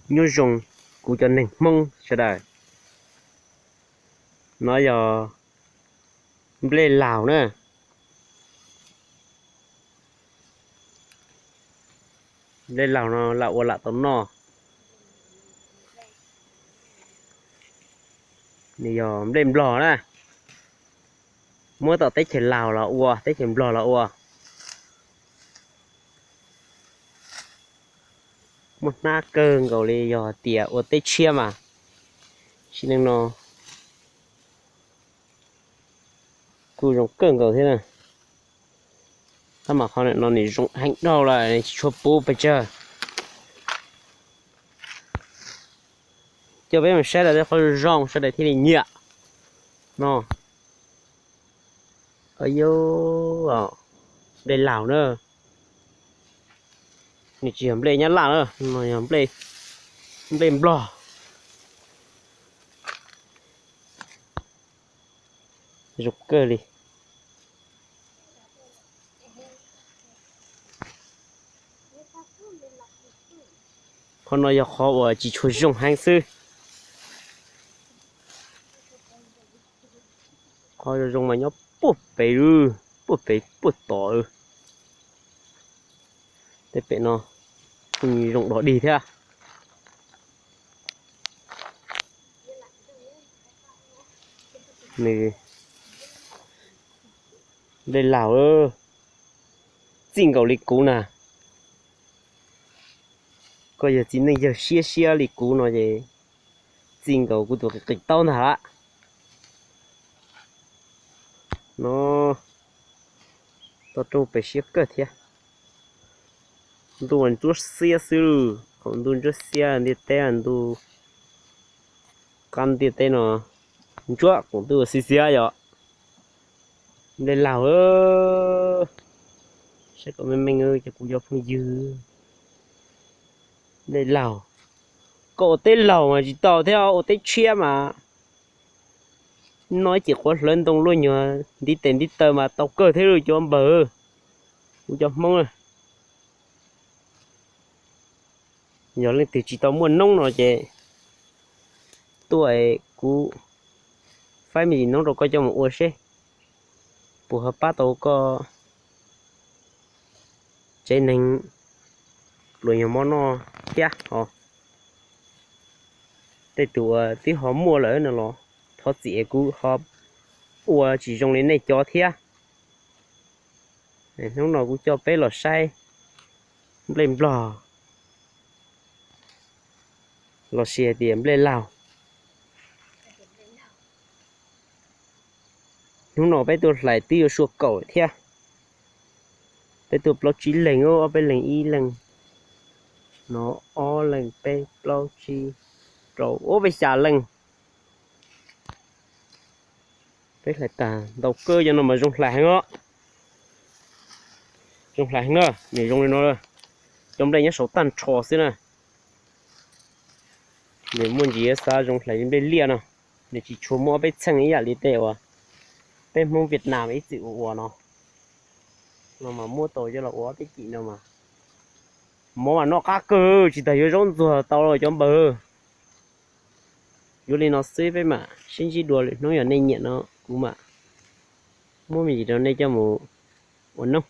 Nyob zoo kuv cov neeg Hmoob sawv daws, no yog nplej laug na. Nplej laug no lam ua lam tau noj. Nws yog nplej nplog na, muab tom teb chaws Laus los ua, teb chaws Nplog los ua. Muaj hnab kawg nkaus li, yog tias ua teb tshiab mas sim neej no kuj zoo kawg nkaus thiab na. Tab mas qhov no nws zoo heev dhau lawm, tsis tshua puv pes tsawg. Coj peb mus saib lawm tej qhov zoo sawv daws thiaj li nyiam no. Yog nplej laug na, nws tsis yog nplej nyab laj na, no yog nplej nplog. Zoo kawg li. Qhov no yog qhov uas tsis tshua zoo heev xwb. Qhov zoo zoo mas nyob puag pem, puag pem puag tod. Tej pem no kuj zoo dog dig thiab. Nplej laug, txij nkaus li kuv na, koj yog txiv neej yawg siab siab li kuv no ces txij nkaus kuv tus qis qis taub ntag lawm. No, tau rau pes siab kawg thiab. Ntuj ntsuab xiab xwb, qhov ntuj ntsuab xiab ntiaj teb, ntuj qab ntiaj teb no ntsuab qhov ntuj xiab xiab yom. Nplej laug, saib kom meej meej ces kuv cov phooj ywg. Nplej laug, koj ua teb laug mas tsis tau thiab, ua teb tshiab mas noj ib ce quav hlawv ntoo luaj nyuag ntiv tes ntiv taw mas tau kawg thiab lauj cov npawg, kuv cov Hmoob. Yog leej twg tsis tau muaj noob no ces tuaj es kuv faib me ntsis noob rau koj coj mus ua seb puas ho pab tau koj tsev neeg pluas nyuag mov noj thiab os. Tej tus uas twb ho muaj lawm no los thov txim es kuv ho ua tsis zoo li nej cov thiab. Hnub no kuv coj peb los saib nplej nplog los sis hais tias nplej laug. Hnub no peb tuaj hlais twb yuav sua kaum thiab. Peb tuaj plaub tsib leeg, ob peb leeg ib leeg, no ob leeg peb plaub tsib rau ob peb xya leej. Peb hlais tag ntau kawg, cov no mas zoo hlais heev os. Zoo hlais heev na, nws zoo li no, cov nplej nyob saum tag nrho xwb na. Nws muaj ntsis xav zoo hlais li nplej liaj no, nws tsis tshua muaj ob peb txheej ib yam li tej uas peb Hmoob Vietnam ib txwm ua ua no. No mas muab tau coj los ua ob peb cim no mas mov mas noj qab kawg, tsis tas yuav zaub ntxuag tau los cov npawg. Yuav li no xwb peb mam sib ntsib dua lwm hnub, yog nej nyiam no kuv mam muab me ntsis rau nej coj mus ua noob.